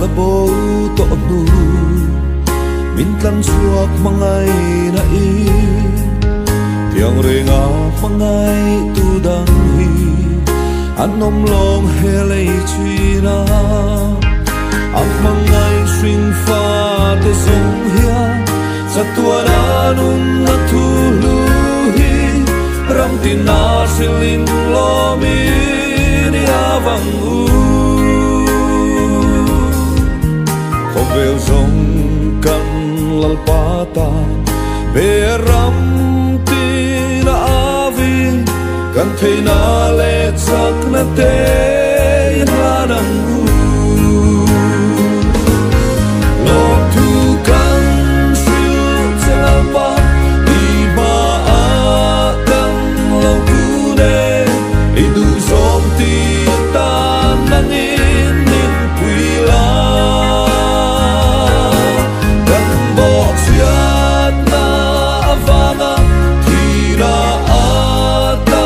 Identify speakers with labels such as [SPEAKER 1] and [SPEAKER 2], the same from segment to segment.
[SPEAKER 1] La bo to nu min tlang chuak mangai na i tiang renga mangai tu dang hi an om long helei china ang mangai swing fa te zong hia chatuana nun na thu lu hi ram tin na silin lomi ni awang u khovel zong kan lalpata pe ram tin avi kan theina le chak na te lanang u lo thu kan sil chelpa i ma a kan lo ku ne i du zom ti ta nangin nin pui la kan bo chiat na avanga thi ra a ta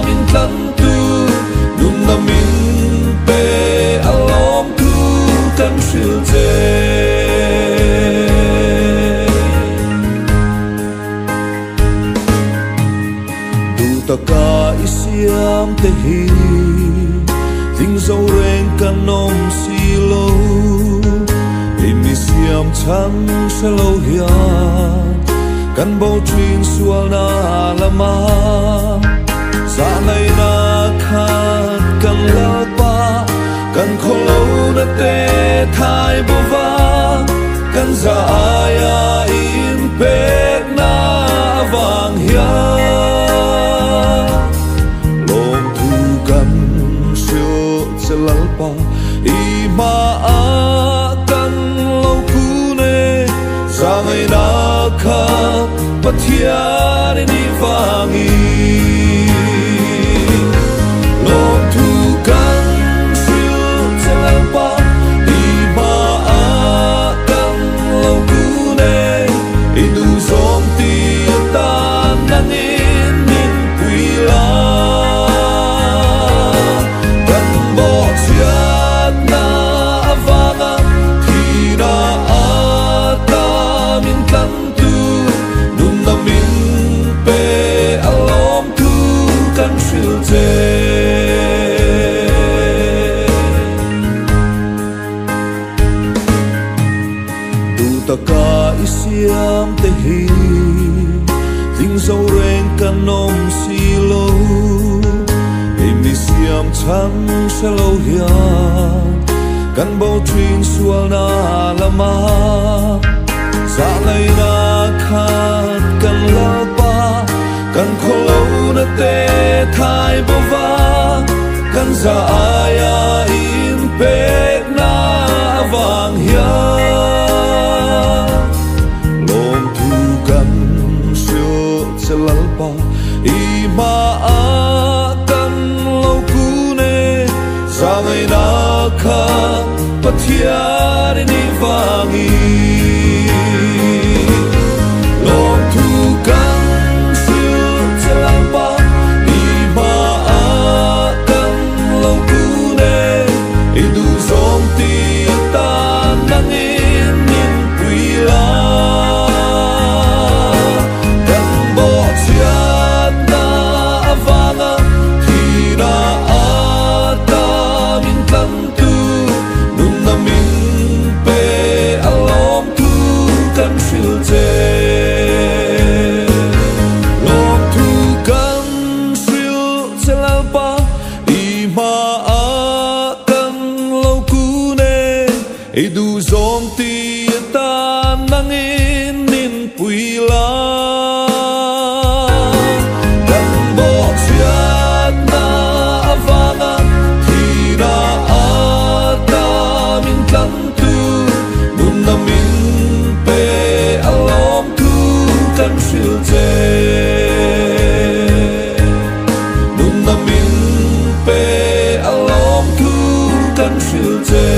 [SPEAKER 1] min tlan tu nun na min pe alom tu kan hril che. Taka isiam te hi ding zo reng kanom si lo mi siam chan se lo hian kan bo thin sual na lama za nei na khat kan la pa kan kholo na te thai bo va kan za aya in pek na wang hian lalpa i ma a kan lo ku ne zangai na kha pathian ni wangi lo thu kan sil lalpa i ma a kan lo ku ne i du zom ti ta nangin nin pui la taka isiam te hi ding zo reng kanom si lo mi siam chan se lo hian kan bo thin sual na lama za nei na khat kan la pa kan kholo na te thai bo va kan za aya in pek na wang hian lalpa i ma a kan lo ku ne zangai na kha pathian ni wangi lo thu kan sil lalpa i ma a kan lo ku ne i du zom ti ta nangin nin pui la i du zom ti ta nangin nin pui la kan bo chiat na avanga thi ra a ta min tlan tu nun na min pe alom tu kan hril che nun na min pe alom tu kan hril che.